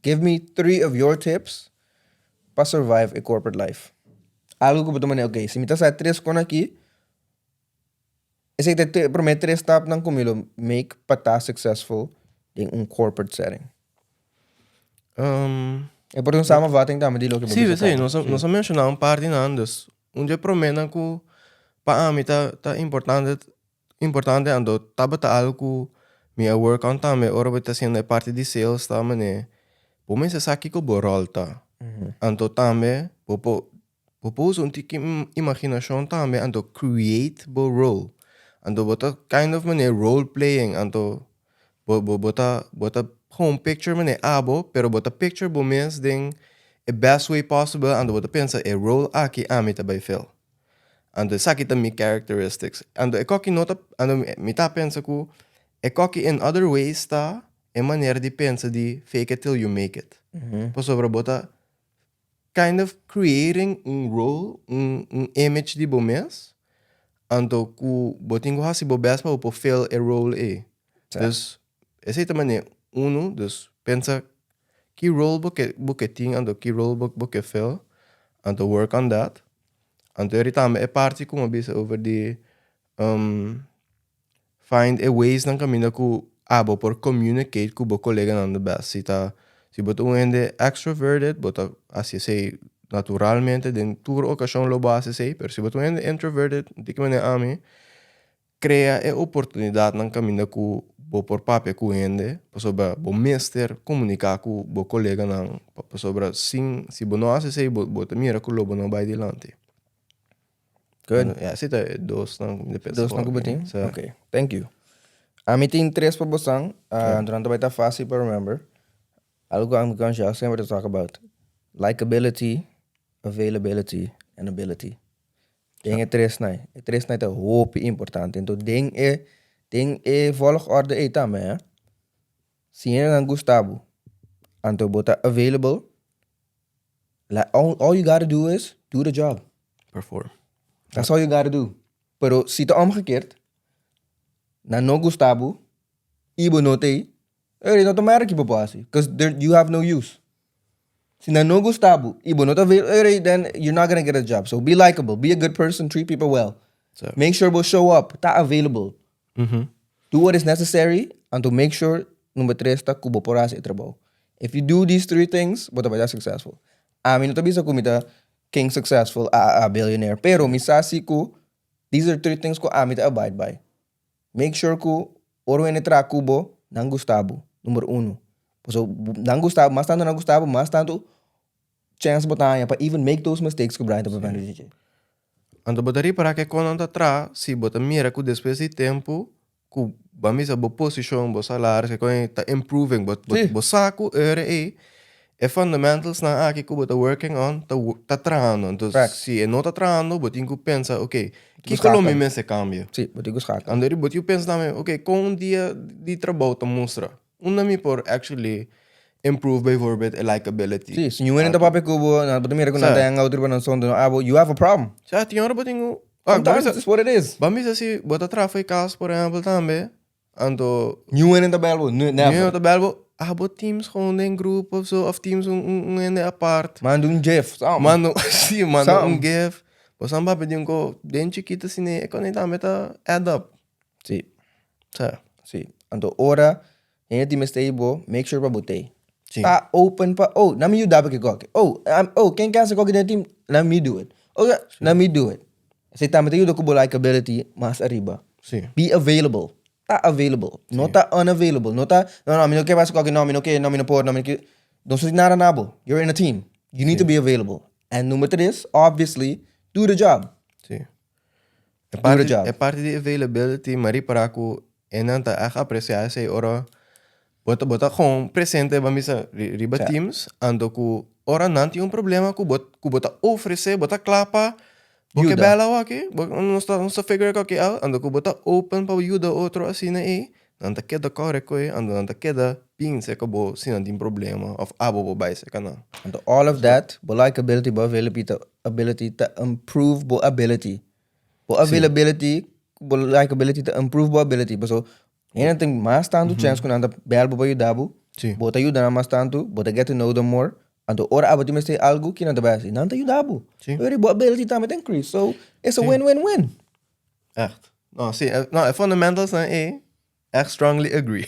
Give me three of your tips pa survive e corporate life. Algo ku bo ta manera, ok, si mi ta sa e tres kon aki, esei ta e promé tres stapnan ku mi lo make pa ta successful den un corporate setting. E por ta un samenvatting tambe di loke bo Sí, bisa sí, kaba. nos a, nos a menshoná un par di nan, dus un di e proménan ku pa ami ta ta importante Importante anto tabata algo ku mi a work on tambe ora bo ta haciendo e parti di sales ta mane bo mester sa kiko bo rol ta anto tambe bo por bo por usa un tiki imaginacion tambe anto create bo rol anto bo ta kind of mane role playing anto bo bo bo ta bo ta gewoon picture mane abo pero bo ta picture bo mes den e best way possible anto bo ta pensa e rol aki ami ta bay fill. Anto esaki ta mi characteristics. Anto e koki no ta, anto mi ta pensa ku e koki in other ways ta e manera di pensa di fake it till you make it. Pasobra bo ta kind of creating un role, un un image di bo mes, anto ku bo tin ku hasi bo best pa bo por fill e role ei. Dus esei ta manera unu, dus pensa ki role bo ke bo ke tin anto ki role bo bo ke fill, anto work on that. Anto eri tambe e parti ku mi a bisa over di find e ways nan kaminda ku abo por communicate ku bo koleganan the best. Si ta si bo ta un hende extroverted bo ta hasi esei naturalmente den tur okashon lo bo hasi esei, pero si bo ta un hende introverted di ki manera ami Krea e oportunidatnan kaminda ku bo por papia ku hende pasobra bo mester komuniká ku bo koleganan pasobra sin si bo no hasi esei bo bo ta mira ku lo bo no bai dilanti. Good. Ya esei ta e dosnan ku mi ta pensa. Dosnan ku bo tin? Ok, thank you. Ami tin tres pa bosan, anto nan ta bai ta fásil pa remember. Algo ku ami ku Anshel semper ta talk about, likability, availability and ability. Den e tres nai. E tres nai ta hopi importante. Enton den e den e volgorde ei tambe hè, si hendenan gusta bo, anto bo ta available, like all all you gotta do is do the job. Perform. That's all you gotta do. Pero si ta omgekeerd, nan no gusta bo i bo no ta ei, Ey, no ta matter ki bo por hasi, cause there you have no use. Si nan no gusta bo y bo no ta ve, ey, then you're not gonna get a job. So be likable, be a good person, treat people well. So. Make sure bo show up, ta available. Do what is necessary anto make sure number tres ta ku bo por hasi e trabou. If you do these three things, bo ta bai ta successful. Ami no ta bisa ku mi ta king successful, a a a billionaire, pero mi sa si ku these are three things ku ami ta abide by. Make sure ku ora un hende traha ku bo, nan gusta bo, number uno. Pasobra nan gusta bo, mas tantu nan gusta bo, mas tantu chèns bo ta haña pa even make those mistakes ku Brian ta papia di dje. Anto bo ta ripará ke kon nan ta traha si bo ta mira ku despues di tempu ku bo a misa bo posishon, bo salaris, ke kon ei ta improving, bo bo sa ku ora ei E fundamentals nan aki ku bo ta working on ta ta trahando. Entonces Facts. si e no ta trahando bo tin ku pensa ok, Tin ku kiko lo mi schakel. mester kambia? Sí, bo tin ku schakel. Anto bo tin ku pensa tambe ok, kon un dia di trabou ta mustra? Unda mi por actually improve bijvoorbeeld e likability? Sí, si niun hende ta papia ku bo, nan bo ta mira ku nan ta Sa. hang out riba nan son, abo, you have a problem. Sa, tin ora bo tin ku ah, Sometimes it's what it is. Ban bisa si bo ta traha for e kas por ehempel tambe, Anto. Niun hende ta bel bo, never. Niun hende ta bel bo, abo teams gewoon den groep of zo, of teams un un hende apart. Manda un gif, something. Manda un, si, manda un gif. Bo san papia di un ko den chikito asina e koni tambe ta add up. Si. Sa. Si. Anto ora hende tin mester bo, make sure pa bo t'ei. Si. Ta open pa, oh, na mi yuda bo ke koki. Oh, oh, ken ke hasi koki den e team? Let me do it. Oh, let me do it. Esei tambe ta yuda ku bo likability mas ariba. Sí. Be available. Ta available. No ta unavailable. No ta, no, no, mi no ke basa koki, no, mi no ke, no, mi no por, no, mi no ke. No sa nada na bo. You're in a team. You need to be available. And number tres, obviously, do the job. Sí. E Do the parti, job. e parti di availability, mi a ripará ku e nan ta ègt apresiá esei ora bo ta, bo ta gewoon presente, ban bisa, riba Teams, anto ku ora nan tin un problema ku bo, ku bo ta ofresé, bo ta kla pa bo ke Yuda. bèl awaki, bo nos ta nos ta figure kòke out, anto ku bo ta open pa yuda otro asina ei, nan ta keda kòre ku e, anto nan ta keda bin serka bo si nan tin problema òf abo bo bai serka nan. Anto all of that, bo likability, bo availability, ability ta improve bo ability. Bo availability, bo likability ta improve bo ability, paso hende tin mas tantu chèns ku nan ta bèl bo pa yuda bo. Bo ta yuda nan mas tantu, bo ta get to know them more. Anto ora abo tin mester algu, kinan ta bai hasi? Nan ta yuda bo. Pero bo ability tambe ta increase. So, it's a win-win-win. Echt. No, si. No, e fundamentals nan e, echt strongly agree.